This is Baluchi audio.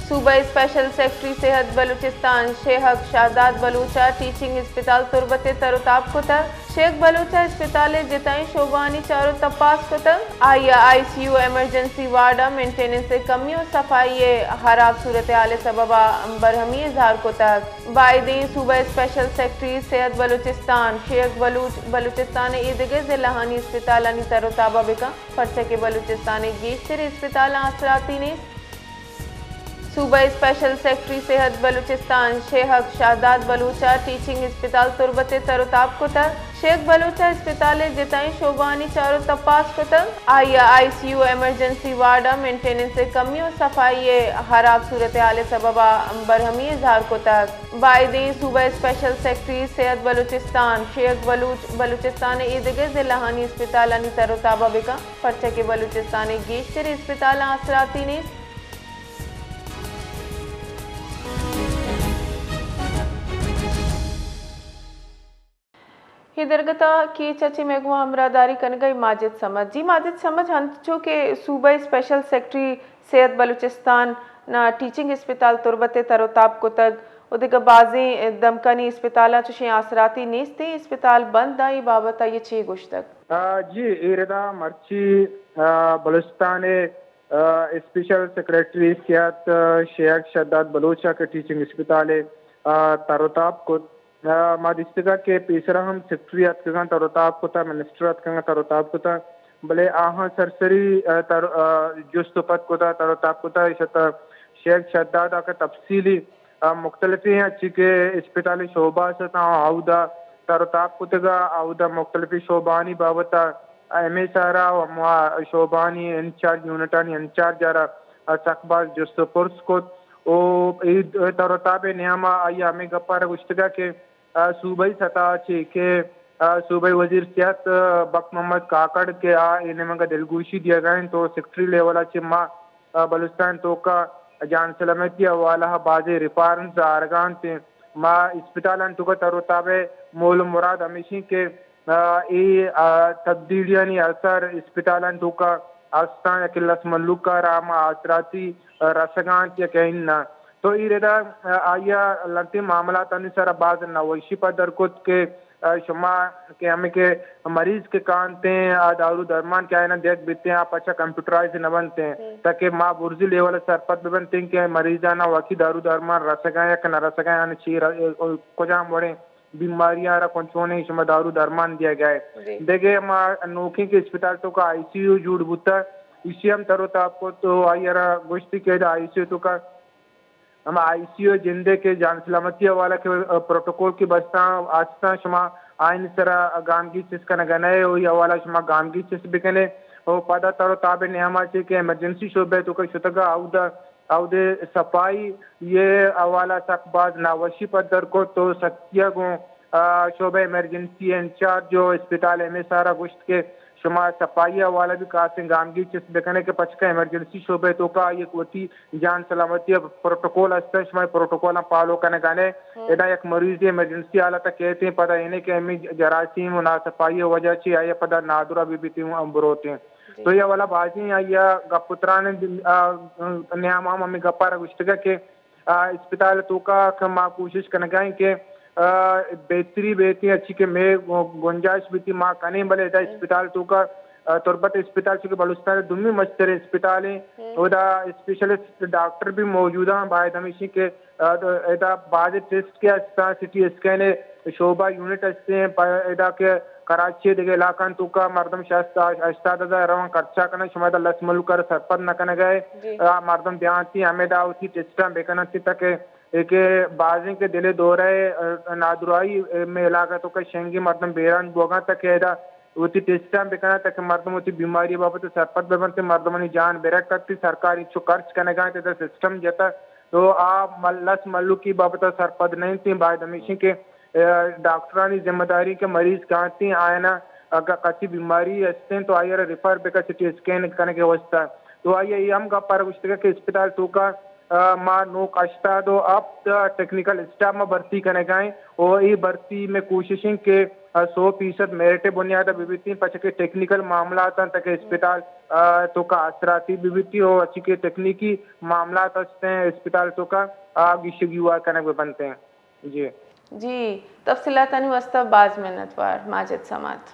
صوبہ اسپیشل سیکرٹری صحت بلوچستان شیخ شہداد بلوچ ءَ ٹیچنگ اسپتال تربت ءِ تر ءُ تاب کتگ۔ شیخ بلوچ ءَ اسپتال ءِ جتائیں شعبہانی چار ءُ تپاس کتگ۔ آئی ءَ آئی سی یو، ایمرجنسی وارڈ ءَ مینٹیننس ءِ کمی ءُ صفائی ءِ ہراب صورتحال ءِ سبب ءَ برہمی اظہار کتگ۔ بائدیں صوبہ اسپیشل سیکرٹری صحت بلوچستان شیخ بلوچ بلوچستان ءِ ایدگہ ضلعانی اسپتالانی تر ءُ تاب ءَ بکن، پرچا کہ بلوچستان ءِ گیشتر اسپتالاں آسراتی نیست۔ صوبہ اسپیشل سیکرٹری صحت بلوچستان شیخ شہداد بلوچ ءَ ٹیچنگ اسپتال تربت ءِ تر ءُ تاب کتگ۔ شیخ بلوچ ءَ اسپتال ءِ جتائیں شعبہانی چار ءُ تپاس کتگ۔ آئی ءَ آئی سی یو، ایمرجنسی وارڈ ءَ مینٹیننس ءِ کمی ءُ صفائی ءِ ہراب صورتحال ءِ سبب ءَ برہمی اظہار کتگ۔ بائدیں صوبہ اسپیشل سیکرٹری صحت بلوچستان شیخ بلوچ بلوچستان ءِ ایدگہ ضلعانی اسپتالانی تر ءُ تاب ءَ بکن، پرچا کہ بلوچستان ءِ گیشتر اسپتالاں آسراتی نیست۔ اے درگت ءَ کیچ ءَ چہ مئے گوں ہمراہداری کنگ ءَ ماجد صمد۔ جی ماجد صمد، ہنچو کہ صوبہ اسپیشل سیکرٹری صحت بلوچستان نا ٹیچنگ اسپتال تربت ءِ تر ءُ تاب کتگ ءُ دگہ بازیں دمکانی اسپتالاں چشیں آسراتی نیست ایں، اسپتال بند ایں، اے بابت ءَ آئی ءَ چے گوشتگ؟ آ، جی، اے ردا مرچی، آ، بلوچستان ءِ، آ، اسپیشل سیکرٹری صحت، آ، شیخ شہداد بلوچ ءَ کہ ٹیچنگ اسپتال ءِ، آ، تر ءُ تاب کت۔ آ، ما دیستگ کہ پیسرا ہم سیکرٹری اتکگاں تر ءُ تاب کتا، منسٹر اتکگاں تر ءُ تاب کتا، بلے آہاں سرسری، آ، تر، آ، جست ءُ پد کتا، تر ءُ تاب کتا، ایشی ءَ شیخ شہداد ءَ کہ تفصیلی، آ، مختلفیں چی کہ اسپتالی شعبہ است آ، اودا تر ءُ تاب کتگا، اودا مختلفیں شعبہانی بابت ءَ ایم ایس آر ءَ ءُ ہما شعبہانی انچارج، یونٹانی انچارج ءَ را سک باز جست ءُ پرس کت ءُ اے تر ءُ تاب ءِ نیام ءَ آئی ءَ ہمے گپ ءَ را گوشتگ کہ، آ، صوبائی سطح ءَ چہ کہ، آ، صوبائی وزیر صحت، آ، بخت محمد کاکڑ کہ آ اے نیمگ ءَ دلگوشی دیگ ءَ انت ءُ سیکرٹری لیول ءَ چہ ما، آ، بلوچستان توکا جان سلامتی ءِ حوالہ ءَ بازیں ریفارمز آرگ ءَ انت۔ ما اسپتالانی توکا تر ءُ تاب ءِ مول ءُ مراد ہمیش انت کہ آ، اے، آ، تبدیلیانی اثر اسپتالانی توکا استاں، یا کہ لس مھلوک ءَ را ہما آسراتی، آ، رسگ ءَ انت یا کہ اناں۔ تو اے ردا، آ، آئی ءَ لہتیں معاملاتانی سرا باز ناوشی پدر کت کہ، آ، شما کہ ہمے کہ مریض کہ کاینت ایں، آ دارو درمان کہ آیاناں دیگ بیت ایں، آ پچا کمپیوٹرائز نہ بنت ایں، تاکہ ما برزی لیول ءَ سرپد بہ بنت ایں کہ مریضاناں واقعی دارو درمان رسگ ءَ یا کہ نہ رسگ ءَ، آیانی چیر، آ، کجام وڑیں بیماری ءَ را کن چونیں شما دارو درمان دیگ ءَ۔ دگہ ما نوکیں کہ اسپتال توکا آئی سی یو جوڑ بوتا، ایشی ہم تر ءُ تاب کت ءُ آئی ءَ را گوشتی کہ ادا آئی سی یو توکا ہما آئی سی یو جندے کہ جان سلامتی حوالہ کہ پروٹوکول کہ بستاں استاں، شما آئین سرا گامگیج چست کنگ ءَ نہ ئے ءُ اے حوالہ شما گامگیج چست بکنے ءُ پدا تر ءُ تاب ءِ نیام ءَ چہ کہ ایمرجنسی شعبہ توکا شتگا اودا اودے صفائی ءِ حوالہ سک باز ناوشی پدر کت ءُ سکتی ءَ گوں، آ، شعبہ ایمرجنسی انچارج ءُ اسپتال ایم ایس آر ءَ گوشت کہ شما صفائی ءِ حوالہ بھی خاصیں گامگیج چست بکنے کہ پچکا ایمرجنسی شعبہ توکا آئی ءَ وتی جان سلامتی ءِ پروٹوکول است، شما پروٹوکولاں فالو کنگ ءَ نہ ئے۔ ادا یک مریضے ایمرجنسی حالت ءَ کیت ایں، پدا اینے کہ ہمے جراثیم ءُ ناصفائی ءِ وجہ چہ آئی ءَ پدا نادراہ بہ بیت ایں ءُ بروت ایں۔ تو اے حوالہ بازیں آئی ءَ گپ ءُ تران ءِ، آ، نیام ءَ ہم ہمے گپ ءَ را گوشتگ کہ، آ، اسپتال ءِ توکا کہ ما کوشش کنگ ءَ ایں کہ، آ، بہتری بیت ایں، ہرچی کہ مئے گنجائش بیت ایں ما کنیں، بلے ادا اسپتال ءِ توکا، آ، تربت اسپتال چونکہ بلوچستان ءِ دومی مستریں اسپتال ایں، اودا اسپیشلسٹ ڈاکٹر بھی موجود ایں، باید ہمیش ایں کہ، آ، ادا بعض ٹیسٹ کہ استاں، سی ٹی اسکین ءِ شعبہ یونٹ استیں، پہ ادا کہ کراچی ءِ دگہ علاقہانی توکا مردم شست ہشتاد ہزار روان خرچہ کنن، شما ادا لس مھلوک ءَ را سرپد نہ کنگ ءَ ئے۔ آ مردم بیاں تھی ہمے ادا وتی ٹیسٹاں بکنن تھی تاکہ اے کہ بازیں کہ دل ءِ دورہ ءِ، آ، نادراہی، آ، مئے علاقہ ءِ توکا شنگیں مردم بیران بوگاں تاکہ ادا وتی ٹیسٹاں بکنن تاکہ مردم وتی بیماری ءِ بابت ءَ سرپد بہ بنت، مردمانی جان برکت، سرکار انچو خرچ کنگ ءَ انت، ادا سسٹم جتہ تو آ مل-، لس مھلوک ءِ بابت ءَ سرپد نہ انت، باید ہمیش ایں کہ، آ، ڈاکٹرانی ذمہ داری کہ مریض کاینت ایں، آیاناں اگاں کسی بیماری است ایں تو آئی ءَ را ریفر بکن سی ٹی اسکین کنگ ءِ واستہ۔ تو آئی ءَ اے ہم گپ ءَ را گوشتگ کہ اسپتال ءِ توکا، آ، ما نوک ہشتاد ءُ ہپت ٹیکنیکل اسٹاف ما بھرتی کنگ ءَ ایں ءُ اے بھرتی مئے کوشش ایں کہ سو فیصد میرٹ بنیاد بہ بیتی، پچ کہ ٹیکنیکل معاملات انت کہ اسپتال ءِ توکا آسراتی بہ بیتی، او اچی کہ تکنیکی معاملات ہستیں اسپتال توکا، آ گیشگیوار کنگ بہ بنتیں۔ جی۔ جی، تفصیلاتانی واسطہ باز منتوار ماجد سمات۔